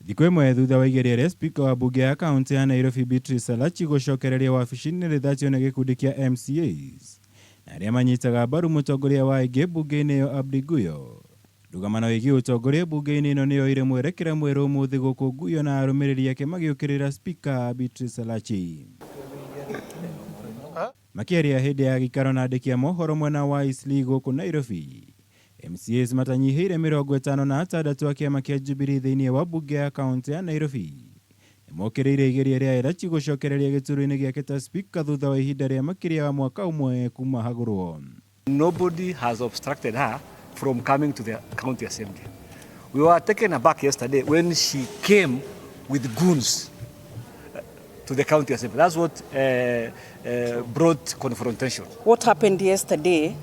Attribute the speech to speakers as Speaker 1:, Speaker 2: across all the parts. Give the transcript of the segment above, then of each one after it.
Speaker 1: Thikũ ĩmwe thutha wa igeria rĩa spika wa mbunge ya kaunti ya Nairobi Beatrice Elachi gũcokereria wabici-inĩ rĩthatio nĩ gĩkundi kĩa MCAs na arĩa manyitaga mbaru mũtongoria wa aingĩ mbunge-inĩ ĩyo Abdi Guyo. Ndũgamano ĩgiĩ ũtongoria mbunge-inĩ ĩno nĩyoire mwerekera mwerũ ũmũthĩ gũkũ Guyo na arũmĩrĩri ake magĩũkĩrĩra spika Beatrice Elachi. Makĩaria hĩndĩ ya gĩikaro na andĩki a mohoro mwena wa Eastleigh gũkũ Nairobi, MCAs matanyihĩire 56 a kĩama kĩa Jubilee thĩinĩ wa mbunge ya kaũntĩ ya Nairobi nĩmokĩrĩire igeria rĩa Elachi gũcokereria gĩturwa-inĩ gĩake ta spika thutha wa ihinda rĩa makĩria wa mwaka ũmwe kuma hagũrwo.
Speaker 2: Nobody has obstructed her from coming to the county assembly. We were taken aback yesterday when she came with goons to the county assembly. That's what brought confrontation.
Speaker 3: What happened yesterday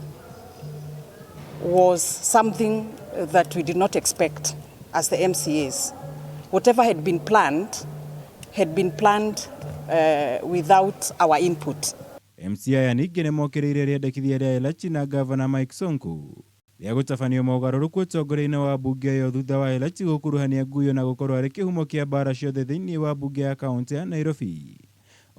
Speaker 3: was something that we did not expect as the MCAs. Whatever had been planned had been planned without our input.
Speaker 1: MCA aya ningĩ nĩmokĩrĩire rĩendekithia rĩa Elachi na ngavana Mike Sonko rĩa gũtabanio mogarũrũku ũtongoria-inĩ wa mbunge ĩyo thutha wa Elachi gũkuruhania Guyo na gũkorwo arĩ kĩhumo kĩa mbara ciothe thĩinĩ wa mbunge ya kaũntĩ ya Nairobi.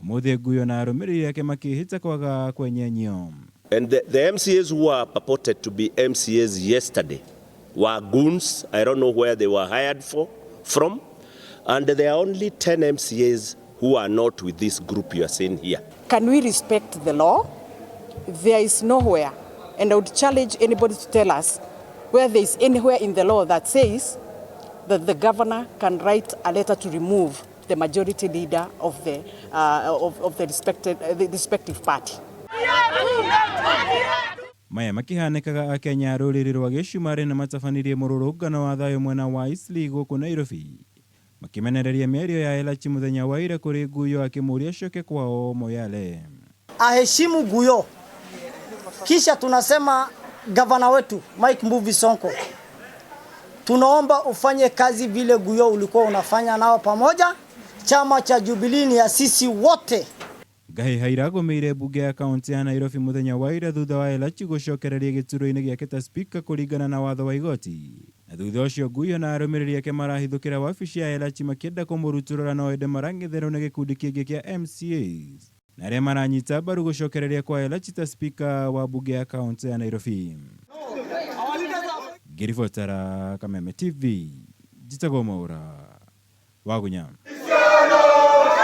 Speaker 1: Ũmũthĩ Guyo na arũmĩrĩri ake makĩhĩta kwaga kwenyenyio.
Speaker 4: And the MCAs who are purported to be MCAs yesterday were goons. I don't know where they were hired from. And there are only 10 MCAs who are not with this group you are seeing here.
Speaker 3: Can we respect the law? There is nowhere, and I would challenge anybody to tell us where there is anywhere in the law that says that the governor can write a letter to remove the majority leader of the respective party.
Speaker 1: Maya makĩhanĩkaga akenya a rũrĩrĩ rwa gĩcumarĩ na matabanirie mũrũrũngano wa thayũ mwena wa Eastleigh gũkũ Nairobi makĩmenereria mĩario ya Elachi mũthenya wa ira kũrĩ Guyo akĩmũũria acoke kwao Moyale.
Speaker 5: Aheshimu Guyo. Kisha tunasema gavana wetu Mike Mbuvi Sonko, tunaomba ufanye kazi vile Guyo ulikuwa unafanya nao pamoja. Chama cha Jubilee ni ya sisi wote.
Speaker 1: Ngahĩha iragũmĩire mbunge ya kaunti ya Nairobi mũthenya wa ira thutha wa Elachi gũcokereria gĩturwa-inĩ gĩake ta spika kũringana na watho wa igoti na thutha ũcio Guyo na arũmĩrĩri ake marahithũkĩra wabici ya Elachi makĩenda kũmũrutũrũra no ĩndĩ marang'etherwo nĩ gĩkundi kĩngĩ kĩa MCAs na arĩa maranyita mbaru gũcokereria kwa Elachi ta spika wa mbunge ya kaunti ya Nairobi. Ngĩribotera Kameme TV, njĩtagwo Mwaũra Wagunya.